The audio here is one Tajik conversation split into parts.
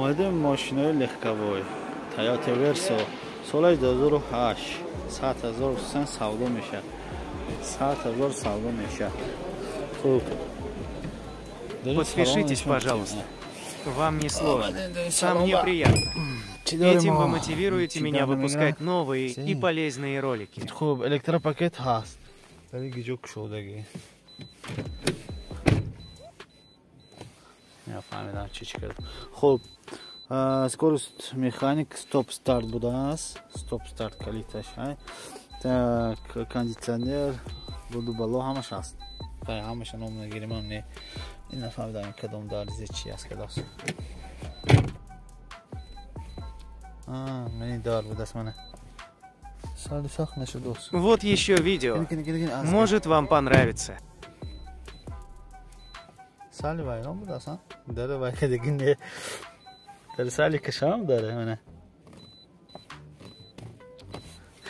Омадем мошинои легковой Toyota Verso соли 2008 100,000 сен савдо мешавад. 100,000 савдо мешавад. Хуб. Подпишитесь, пожалуйста. Вам не сложно, а мне приятно. Этим вы мотивируете меня выпускать новые и полезные ролики. Хуб, электропакет ҳаст. Дар гиҷо кушодаги. Нафаҳмидам чӣ чӣ кард. Хуб, скорость механик стоп старт будааст. Стоп старт калиташ. Так, кондитсионер, буду бало ҳамаш ҳаст. Ҳамаша ном нагирим ам не. Ин нафаҳмидам кадом дарзе чи аст кадост. Мани дар будааст мана. Вот еще видео. Может, вам понравится. Сали вайрон будааст, а? Дара вайкадаги не. Дар сали кашам дара мана.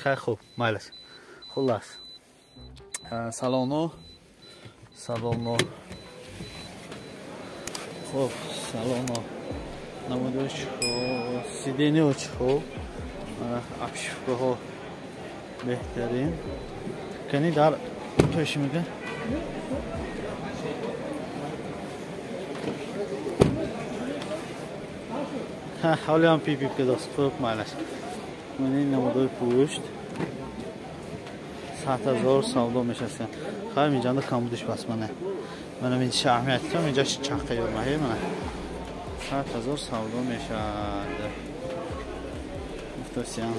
Хай хуб, майлаш. Хуллас. Салону. Салону. Хуб, салону. Намудош хуб, сиденьоч хуб. Обшивкаҳо беҳтарин. Кани дар пеши мега? Ҳолиам пип-пип кардааст. Хуб, майлаш. Ман ин намудои пушт 100,000 савдо мешавад. Хай инҷанда камбудиш бас мана. Манам ин аҳамиятам инҷа чаққа ёрмаҳе мана. 100,000 савдо мешавад. Гуфтосиям.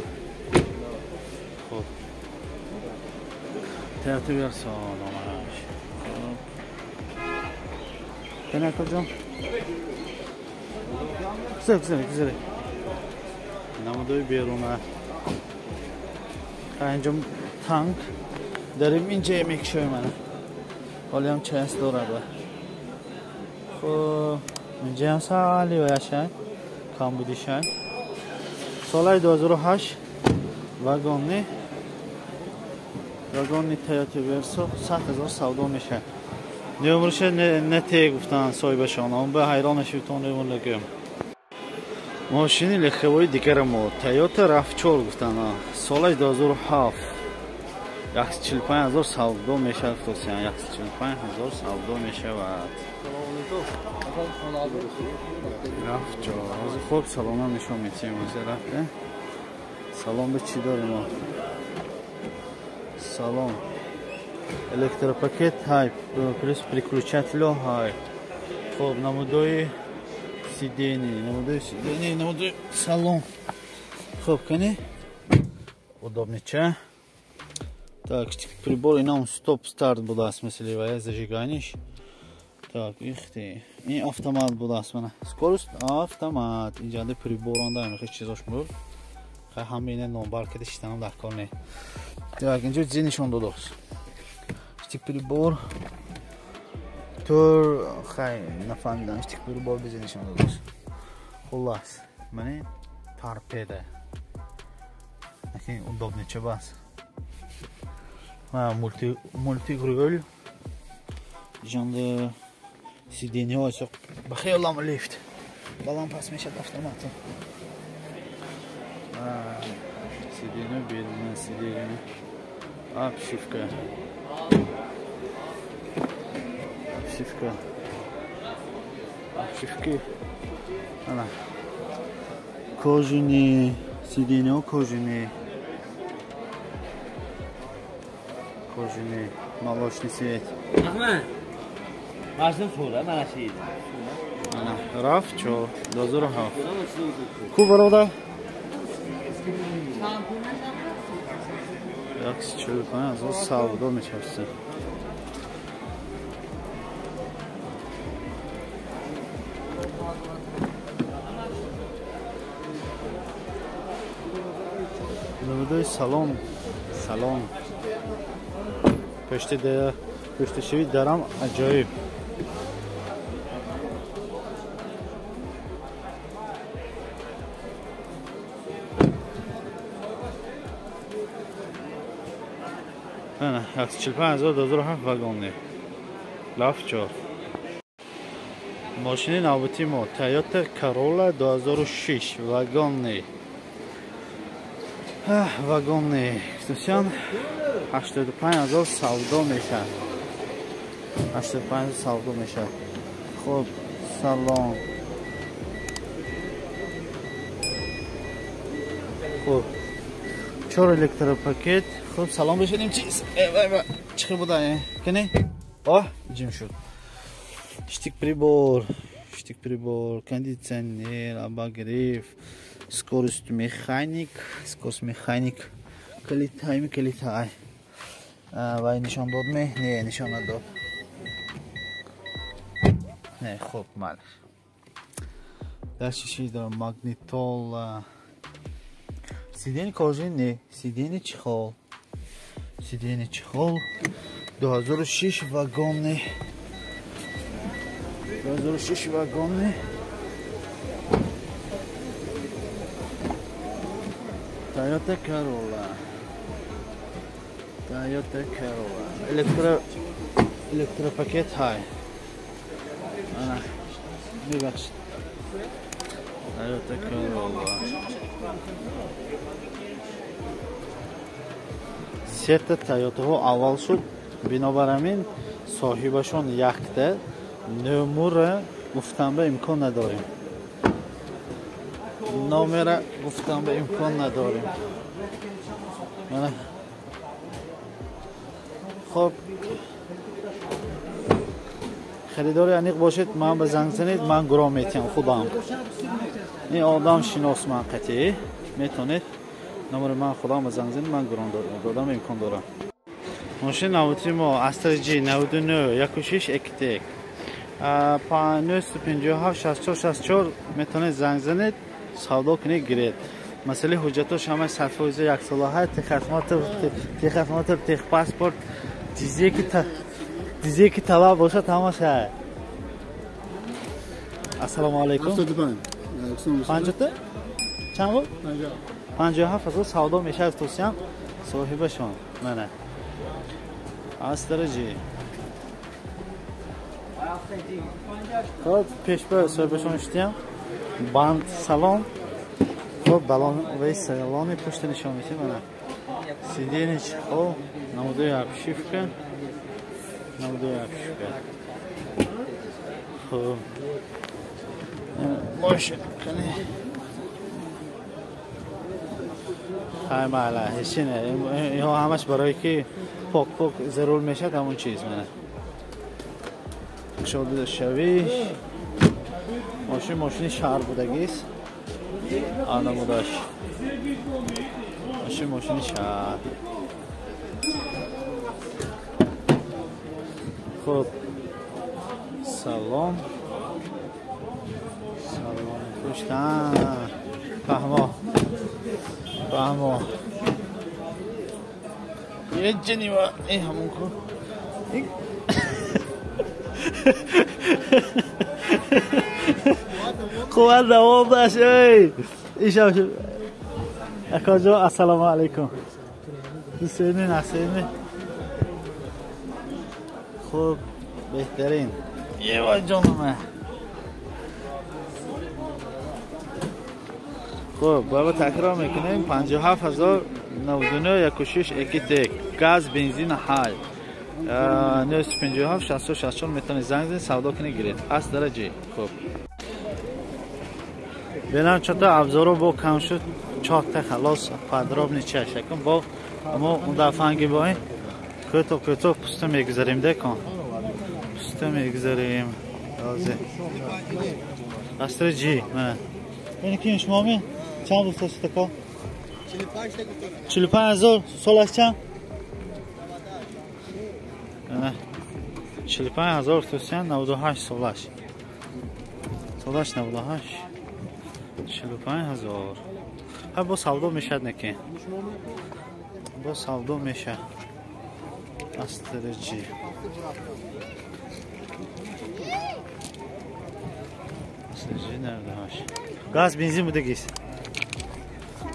Хуб. Toyota Verso номаш. Хуб. Кана куҷо? Гузар, гузар, гузар. Намудои беруна. Инҷо танк дарим инҷа мекшои мана. Ҳолиам чайс дорад. Хуб, инҷаам сали ваяшай, камбудишай. Солаи 2008 вагонни вагонни Toyota Verso 100,000 савдо мешавад. Номерша не те гуфтанд соҳибашон, он ба ҳайрон нашудтон номер нагӯям. Мошини легковой дигара мо Toyota RAV4 гуфтанд. Солаи 2007 145,000 савдо мешавад. 145,000 савдо мешавад. RAV4. Ҳозир хуб салонам нишон медиҳем. Ҳозир рафта. Салон ба чӣ дорем мо? Салон. Электропакет ҳай, плюс переключатель ҳай. Хуб, намудои сидени, намудои сидени, намудои салон. Хуб, кани? Удобнича. Так, прибор инам стоп-старт будааст, мисли вая зажиганиш. Так, ихти. Ин автомат будааст мана. Скорость автомат. Инҷанда прибор онда ҳамин чизош буд. Хай ҳама ина номбар карда шиштанам дар кор не. Так, инҷо зи нишон додааст. Штик прибор. Тур хай нафаҳмидам штик прибор бизи нишон додааст. Хуллас, мани торпеда. Лекин удобнича бас. Мультигрюль. Инҷанда сиденьҳо ба хелам лифт. Баланд паст мешавад автоматом. Сиденье берун, сиденье. Обшивка. Обшивка. Обшивки. Ана. Кожаные сиденье, кожаные. Кожаный молочный цвет. Ахмад. Машина фура, мана шид. Ана, RAV4 2007. Ку бародар? 145,000 савдо мешавад. Намудои салон, салон. Пушти пуштишавӣ дарам аҷоиб. Ана, 145,000 2007 вагонни. RAV4. Мошини навбати мо Toyota Corolla 2006 вагонный. Вагонный. Хусусан 85 000 савдо мешавад. 85 савдо мешавад. Хуб, салон. Хуб. Чор электропакет. Хуб, салон бишинем чиз. Чӣ буда? Кани? О, ҷим шуд. Штик прибор, штик прибор, кондиционер, обогрев, скорость механик, скорость механик, калитай, калитай. Вай нишон дод ме? Не, нишон надод. Не, хуб, мал. Дальше чӣ дорам? Магнитол. Сиденье кожи не, сиденье чехол. Сиденье чехол. 2006 вагонный. 2006 вагонный. Toyota Corolla. Toyota Corolla. Электропакет ҳай. Ана. Мебахшид. Toyota Corolla. Сета Toyotаҳо аввал шуд, бинобар ҳамин соҳибашон якта номура гуфтан ба имкон надорем. Номера гуфтан ба имкон надорем. Мана. Хоб, харидори аниқ бошед, ман ба занг занед, ман гуром метиҳам худам. Ин одам шинос ман қатъӣ метонед номери ман худам ба занг занед, ман гуром додам имкон дорам. Мошини навбати мо Astra G 99 16 Ecotec. 957 64 64 метавонед занг занед, савдо кунед, гиред. Масъалаи ҳуҷҷатош ҳамаи 100% яксола ҳай, техосмотр, техпаспорт, чизе ки талаб бошад ҳамаш ҳай. Ассалому алайкум. Панҷота? Чанд буд? 57 000 савдо мешавад тусиям соҳибашон. Мана. Astra G. Хоб, пешба соҳибашон шудиям. Банд салон. Хоб, балон вай салони пушта нишон медиҳем мана. Сиденье чехол, намудои обшивка, намудои обшивка. Хоб. Мошин кани. Хай мала, ҳечи не. Инҳо ҳамаш барое ки пок пок зарур мешавад ҳамон чиз мана. Кушода шавиш. Мошин мошини шаҳр будагист. Намудаш. Мошин мошини шаҳр. Хуб. Салом. Салом пушта. Фаҳмо. Фаҳмо. Е ҷанива, э ҳамон ку. Қувват давом дошт, эй. Ишам шуд. Акаҷон, ассалому алайкум. Ҳусейни Насими. Хуб, беҳтарин. Ева ҷонума. Хуб, баба такрор мекунем 57 099 16 Ecotec. Газ, бензин ҳай. 957 664 метавонед занг занед, савдо кунед, гиред. Astra G. Хуб. Бинам чото абзоро бо кам шуд, чорта халос подробный чашакун бо мо он дафанги бо ин кӯто кӯто пуста мегузарем декон. Пуста мегузарем. Ҳозир. Astra G. Мана. Ин ки шумо ме? Чанд гуфта шуд ака? 45 000 солаш чанд? 45 000 тусян 98 солаш. Солаш 98. 45 000. Ҳа бо савдо мешад неки? Бо савдо мешад. Astra G. Astra G 98. Газ бензин будагист.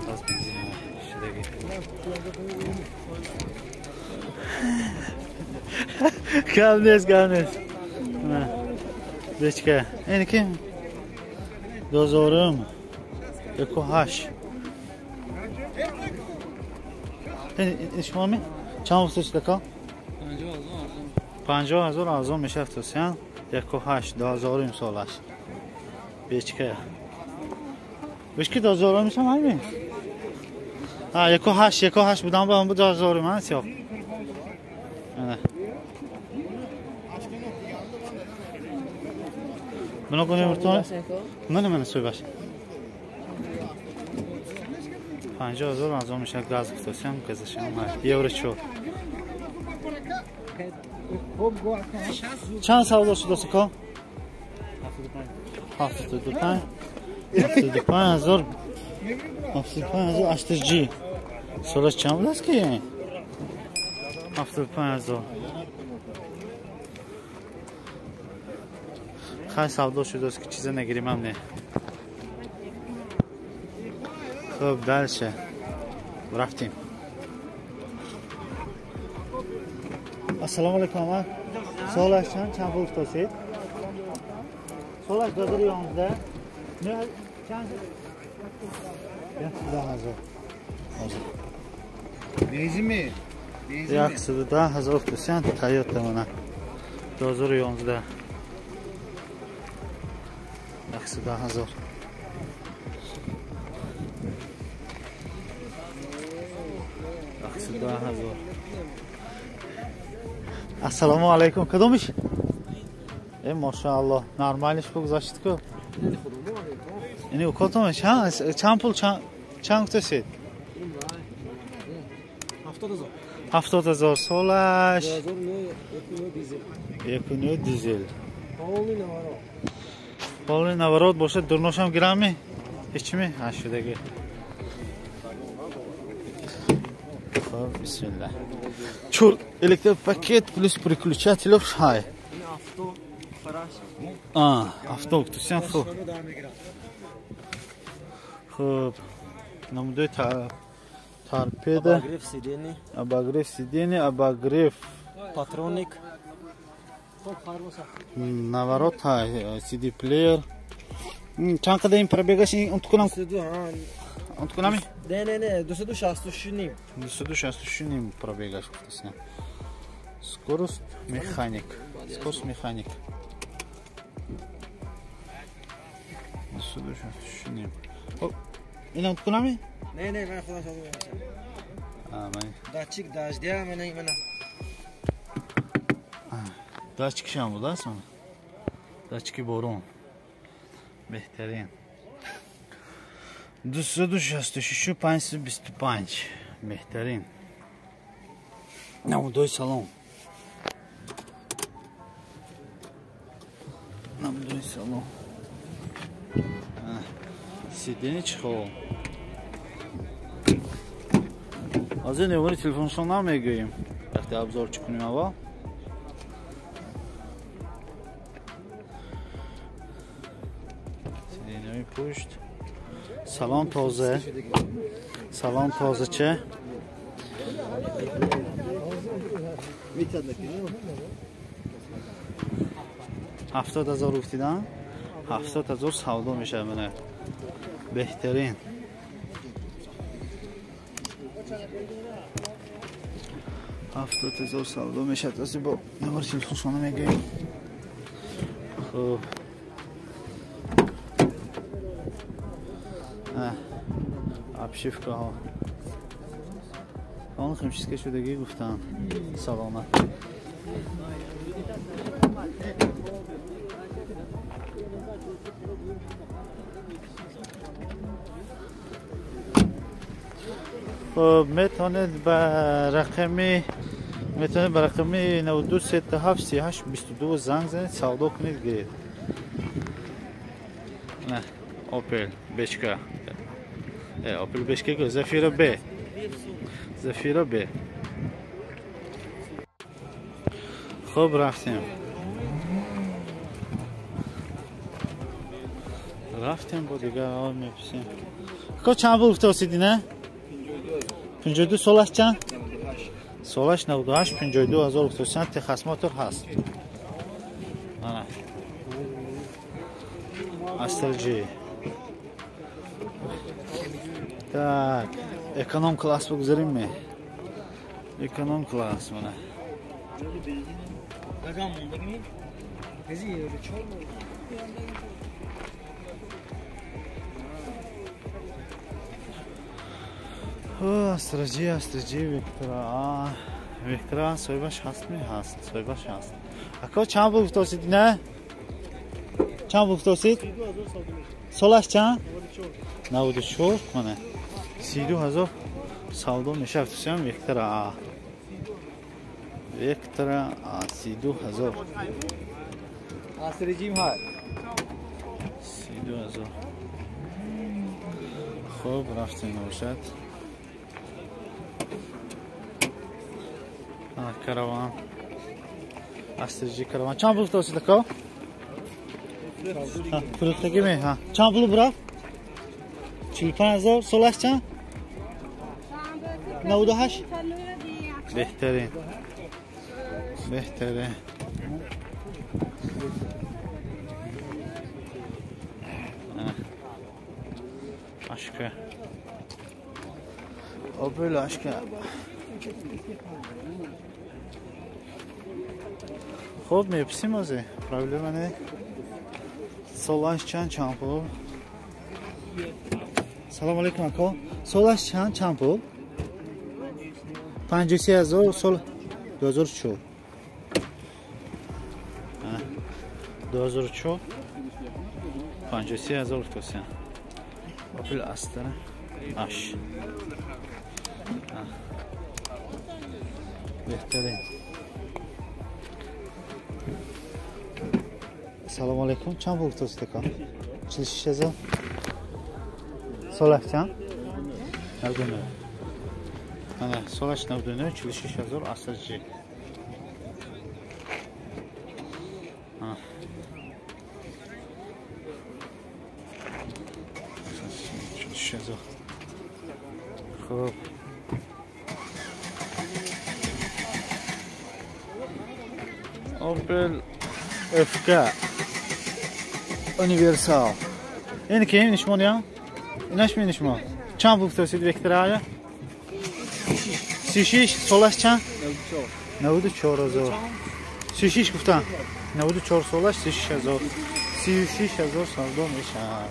Газ бензин шудаги. Гап нест, гап нест. Бечка. Ин ки 2000 1.8. Ин шумо ми? Чанд вақт шуд? 50,000 арзон мешавад тосян. 1.8 2000 солаш. Бечка. Бечка 2000 мешавад ҳамин? А 1.8 1.8 будам ба ҳам 2000 ман сиёқ. Мана кунем уртон. Мана суй баш. 50,000 арзон мешавад газ гуфтосям газашам евро 4. Чанд савдо шуд осико? 75. 75,000. 75,000 HG. Солаш чанд будаст ки? 75,000. Хай савдо шудааст ки чиза нагиримам не. Хуб, дальше. Рафтем. Ассалому алайкум ама. Солаш чанд пул гуфтосед? Солаш 2011. Не чанд? 110,000. Ҳозир. Бензинми? 110,000 гуфтосян Toyota мана. 2011. 110,000. 110,000. Ассалому алайкум. Кадомиш? Машааллоҳ, нормалиш бигзаштед ку. Ини укотон чанд пул чанд гуфтасед? 70,000. 70,000 солаш. 1.9 дизел. Полный наворот бошад, дурношам гирами? Ҳечми? Ҳа шудаги. Хоб, бисмиллаҳ. Чур электропакет плюс переключатель ҳай. Авто гуфтусян хуб. Хуб. Намудои торпеда. Обогрев сиденья, обогрев патроник. Наворот ҳай, CD плеер. Чанд қадар ин пробегаш ин унт кунам? Унт кунам? Не, 266.5. 266.5 пробегаш гуфтасян. Скорость механик. Скорость механик. 266.5. Хоб, ин унт кунам? Не, ман худам созам. Ман. Датчик дождя, мана. Датчикшам будааст мана. Датчики борон. Беҳтарин. 266 525. Беҳтарин. Намудои салон. Намудои салон. Сидени чӣ хоб? Аз ин номери телефоншон намегӯем. Вақте абзор чӣ кунем аввал? Сидениҳои пушт. Салон тоза. Салон тозача. 70,000 гуфтидан? 70,000 савдо мешавад мана. Беҳтарин. 70,000 савдо мешавад. Аз бо номери телефоншон намегӯем. Хуб. Обшивкаҳо. Он химчистка шудагӣ гуфтанд. Саломат. Хуб, метавонед ба рақами 92 37 38 22 занг занед, савдо кунед, гиред. Не, Opel бечка. Opel бечка ко Zafira B. Zafira B. Хуб, рафтем. Рафтем бо дигар мепурсем. Ко чанд пул гуфтасед ина? 52 солаш чанд? Солаш 98 52,000 гуфтасян, техосмотр ҳаст. Ана. Астра G. Так, эконом класс бигузарем ме? Эконом класс мана. Астра G, Астра G, Вектра А. Вектра соҳибаш ҳаст ми? Ҳаст, соҳибаш ҳаст. Ако чанд пул гуфтосид ина? Чанд пул гуфтосид? Солаш чанд? 94 мана. 32 000 савдо мешавад. Тусиям Вектра А. Вектра А 32 000. Астра G ҳай. 32 000. Хуб, рафтем бошад. Караван. Астра G караван. Чанд пул гуфтосид ако? Фурӯхтагӣ ме? Чанд пул бурафт? 45 000. Солаш чанд? 98. Беҳтарин. Беҳтарин. Ашка. Opel Ашка. Хуб, мепурсим озе. Проблема не. Солаш чанд, чанд пул? Салом алейкум ако. Солаш чанд, чанд пул? 53 000 сол 2004. 2004 53 000 тосян. Opel Astra H. Беҳтарин. Салом алейкум. Чанд пул гуфтосид ака? 46 000. Солаш чанд? 99. Ана, солаш 99, 46 000 Astra G. 46 000. Хуб. Opel FK Универсал. Ин ки нишмон Инаш ми нишмон. Чанд пул гуфтосид Вектрая? 36. Солаш чанд? 94 000. 36 гуфтам. 94 солаш 36 000. 36 000 савдо мешавад.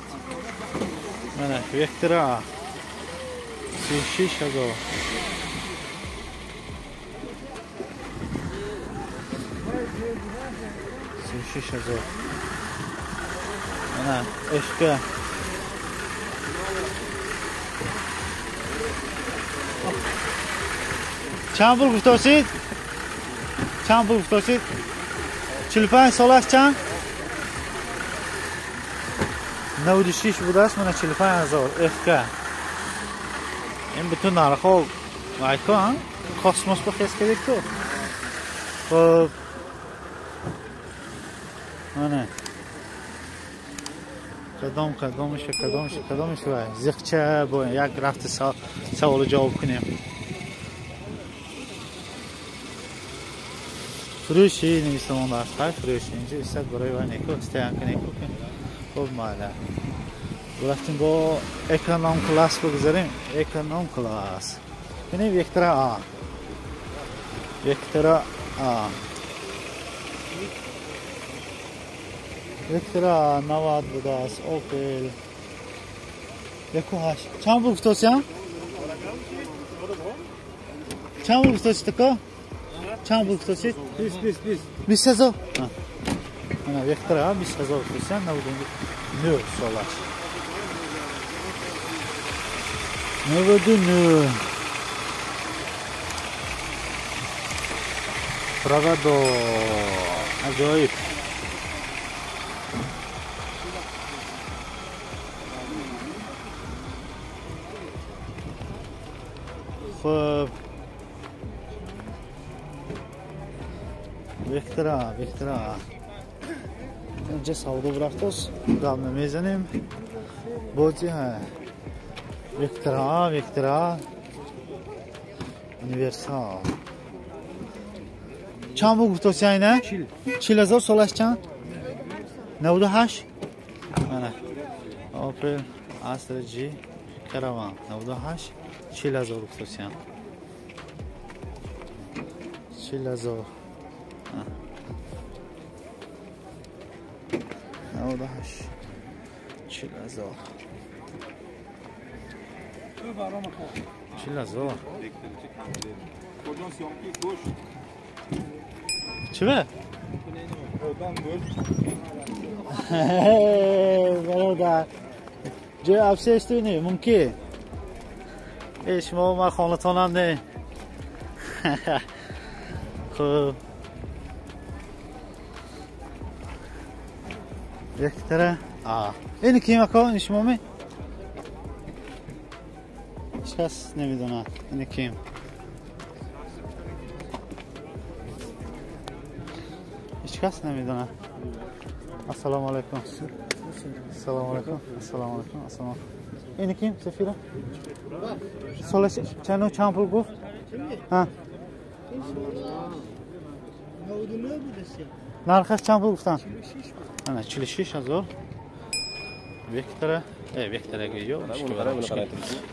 Мана Вектра 36 000. 36 000. Мана FK. Чанд пул гуфтосид? Чанд пул гуфтосид? 45 солаш чанд? 96 будааст, мана 45 000 FK. Ин бутун нархҳо айко, космос ба хес кардик ту. Хуб. Мана. Кадом кадомаш кадомаш кадомаш вай. Зиқча бо як рафти саволу ҷавоб кунем. Фурӯши нависта мондааст. Хай фурӯши инҷо истад барои вай неку стоянка неку. Хуб майла. Рафтем бо эконом класс бигузарем. Эконом класс. Бинем Вектра А. Вектра А. Вектра 90 будааст. Opel. 1.8. Чанд пул гуфтосиям? Чанд пул гуфтосид ака? Чанд пул гуфтосид? 20 20 20 000. Ана Вектра 20 000 гуфтосиям, 99 солаш. 99. Бравадо. Аҷоиб. Хуб. Вектра, Вектра. Инҷа савдо рафтос, гап намезанем. Бози Вектра, Вектра. Универсал. Чанд пул гуфтоси айна? 40 000. Солаш чанд? 98. Мана Opel Astra G Caravan 98 40,000 гуфтосиян. 40,000. 98 40,000. 40,000. Чӣ бе? Бародар, ҷои общественный мумкин. Шумо ман хонатонам не. Хуб. Яктара. Ин ким ака? Ин шумо ми? Ҳеҷ кас намедонад. Ин ким? Ҳеҷ кас намедонад. Ассалому алайкум. Ассалому алайкум. Ассалому алайкум. Ассалому. Ин ким? Сафира? Солаш чанд пул гуфт? Ҳа. Нархаш чанд пул гуфтан? Ана 46,000. Вектора, Вектора ё,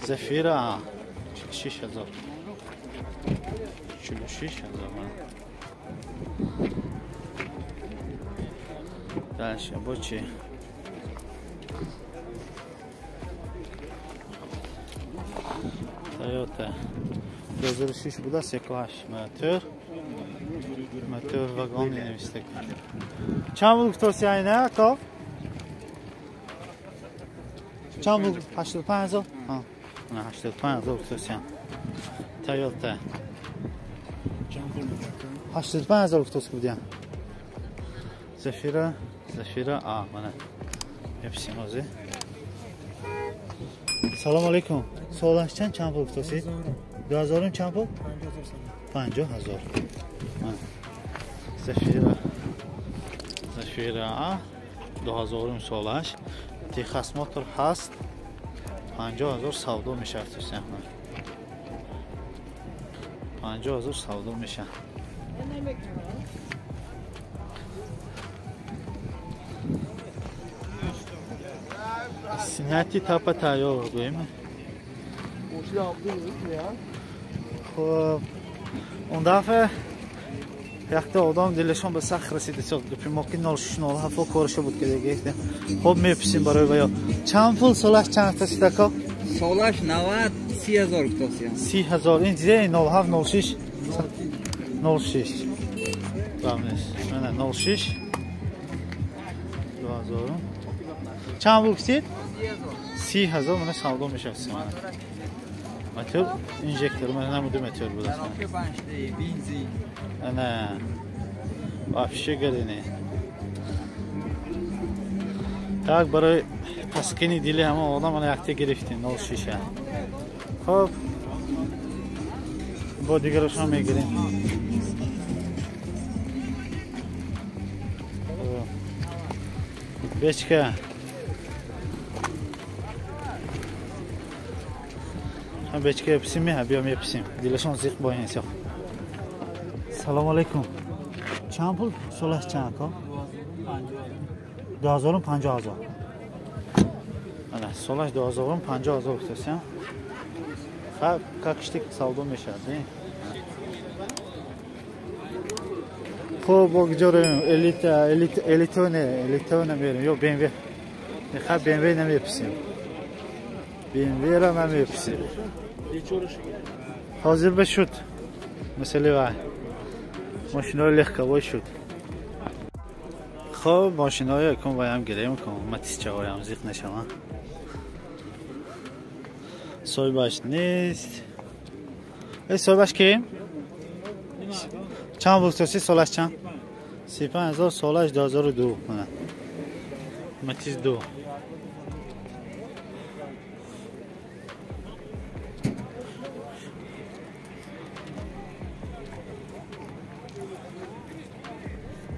Зафира 46,000. 46,000. Дальше, бочи. Toyota 2006 буда, 3.8 мотор. Мотор вагон навистак. Чанд пул гуфтоси айна, ака? Чанд пул? 85,000? Ҳа. 85,000 гуфтосиям. Toyota. 85,000 гуфтоси будиям. Зафира, Зафира, мана. Меписим ҳозир. Салом алейкум. Солаш чанд пул гуфтосид? 2000 чанд пул? 50,000. Зафира. Зафира 2000 солаш. Техосмотр ҳаст. 50,000 савдо мешавад тӯсиям. 50,000 савдо мешавад. Синяти тапа тайёр гӯем. Хуб, он дафъа якта одам дилашон ба сахт расида гапи мо ки 0607 кораша буд ки дигар. Хуб меписим барои ваё. Чанд пул солаш чанд та сидако? Солаш 90 30,000 гуфтосиям. 30,000. Ин диде 07 06 06. Фаҳмидед? Мана 06 2000. Чанд пул гуфтед? 30,000 мана савдо мешавад. Мотор инжектор мана намуди мотор будааст. Ана вообще гарине. Так барои таскини дили ҳама одам мана якта гирифтем 06. Хуб бо дигарашон мегирем. Бечка. Бечка писим ми, биё меписим. Дилашон зиқ бо ин сиёх. Салом алейкум. Чанд пул солаш чанд ака? 2050,000. Ана солаш 2050,000 гуфтасиям. Хаб какиштик савдо мешавад, не? Хуб, бо куҷо равем? Элита, элита, элито не, элито намерем. Ё BMW. Хаб BMW намеписим. BMW-ро намеписим. Ҳозир ба шуд. Масъалаи вай. Мошинои легковой шуд. Хуб, мошинои кун ваям гирем кун, матисчаҳоям зиқ нашаванд. Соҳибаш нест. Соҳибаш ким? Чанд пул гуфтосӣ? Солаш чанд? 35,000, солаш 2002. Мана. Матис 2.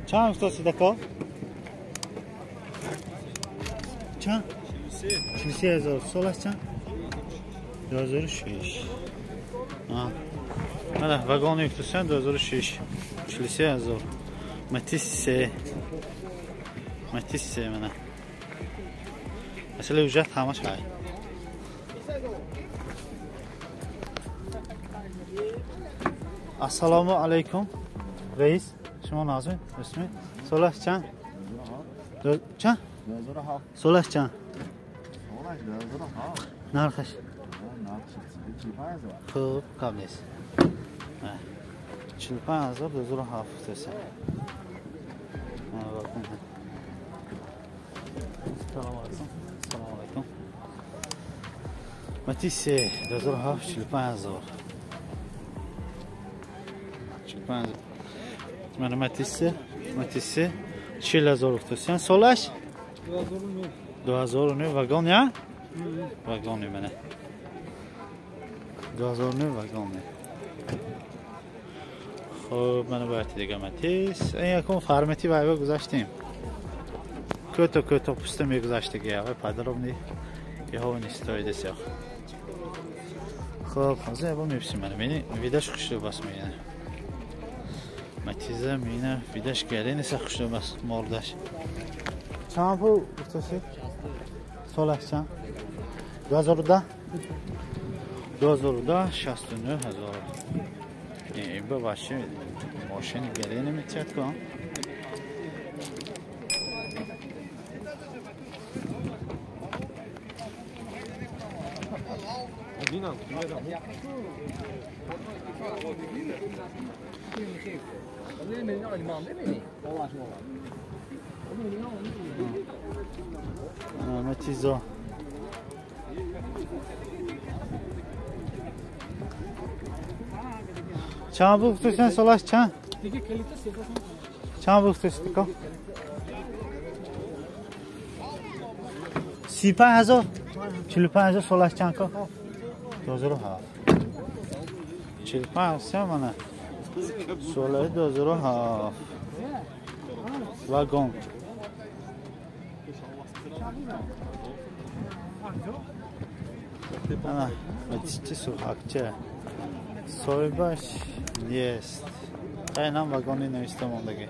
Чанд гуфтосӣ дако? Чанд? 43,000. Солаш чанд? 2006. Мана вагони гуфтосиям 2006. 43,000. Матис 3. Матис 3 мана. Масалан ҳуҷҷат ҳамаш ҳай. Ассалому алайкум раис, шумо нозмин расмӣ. Солаш чанд? Чанд? 2007. Солаш чанд? Солаш 2007. Нархаш? Нархаш 45 000. Хуб, гап нест. 45 000 2007 теса. Салом алейкум. Салом алейкум. Матис 2007 45 000. 45 000. Mana Матис 40 000 гуфтасян. Солаш? 2009. 2009 вагон я? Вагони мана. 2009 вагони. Хуб, мана бояд дига Матис. Ин якум фармати вайва гузаштем. Кӯто кӯто пуста мегузаштаги вай подробни иҳо нестоидес ях. Хуб, ҳозир ябо мепсим мана. Мени видаш хушрӯ бас мена. Матиза мена видаш гаренеса хушрӯ бас мордаш. Чанд пул гуфтасед? Солаш чанд? 2010? 2010 69 000. Ин ба ваше мошини гарене метиҳад ку? Матизо. Чанд пул гуфтасен солаш чанд? Чанд пул гуфтасед ко? 35 000? 45 000 солаш чанд ко? 2007. 45 се мана. Солаи 2007. Вагон. Ана, чӣ сурхакча. Соҳибаш нест. Қайнам вагони нависта мондагӣ.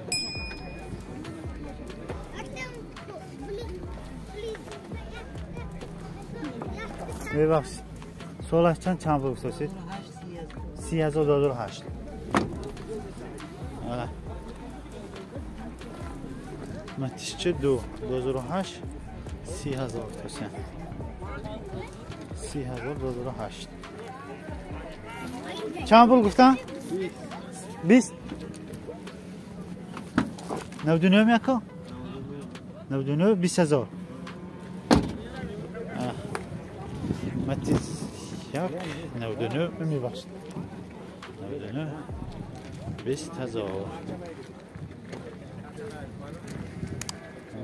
Мебахшед. Солаш чанд чанд пул гуфтасед? 30 000 2008. Ана. Матисча 2 2008 30 000 гуфтасед. 30 000 2008. Чанд пул гуфтан? 20. 99 яко? 99 20 000. Матис як 99 мебахшед. 99 20 000.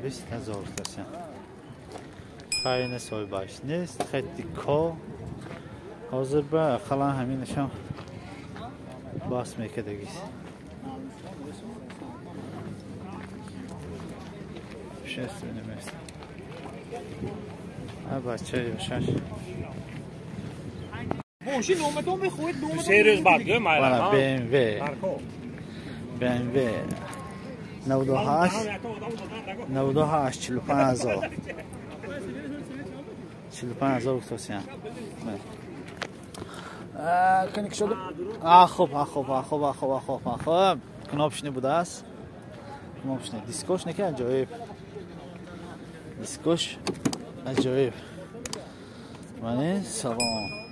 20 000 гуфтасян. Хайне соҳибаш нест. Хатти ко ҳозир ба ақаллан ҳаминашам бас мекардагист. Шест немест. А бача ёшаш. Вала BMW. BMW 98 98 45 000. 45 000 гуфтасян. Кани шуд. Хуб, хуб, хуб, хуб, хуб, хуб. Кнопшни будааст. Кнопшни. Дискош не ки аҷоиб. Дискош аҷоиб. Мани салом.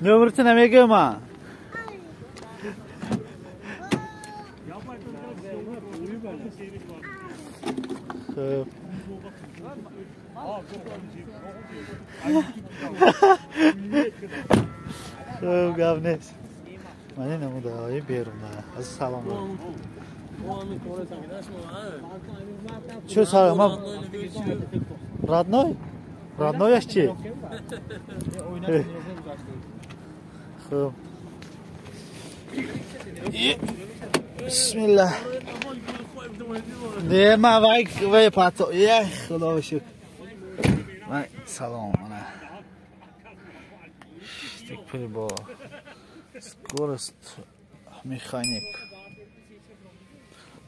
Нөмірті намегӯям ман. Хуб. Хуб, гап нест. Мани намудаҳои беруна. Аз салом. Чё салом? Родной? Родной аш чи? Хуб. Бисмиллаҳ. Не, ман вай вай пато. Е, худо шукр. Вай салом мана. Штик прибор. Скорость механик.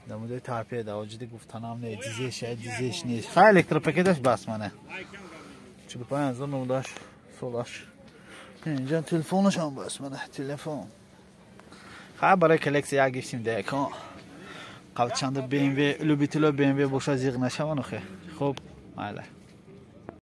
Дамудаи торпеда оҷиди гуфтанам не, дизеш, дизеш нест. Хай, электропакеташ бас мана. 45 098 солаш. Инҷа телефонашам бас мана, телефон. Хай, барои коллексия як гифтим деко. Қавчанда BMW, любитело BMW боша, зиғ нашаван охе. Хуб, майла.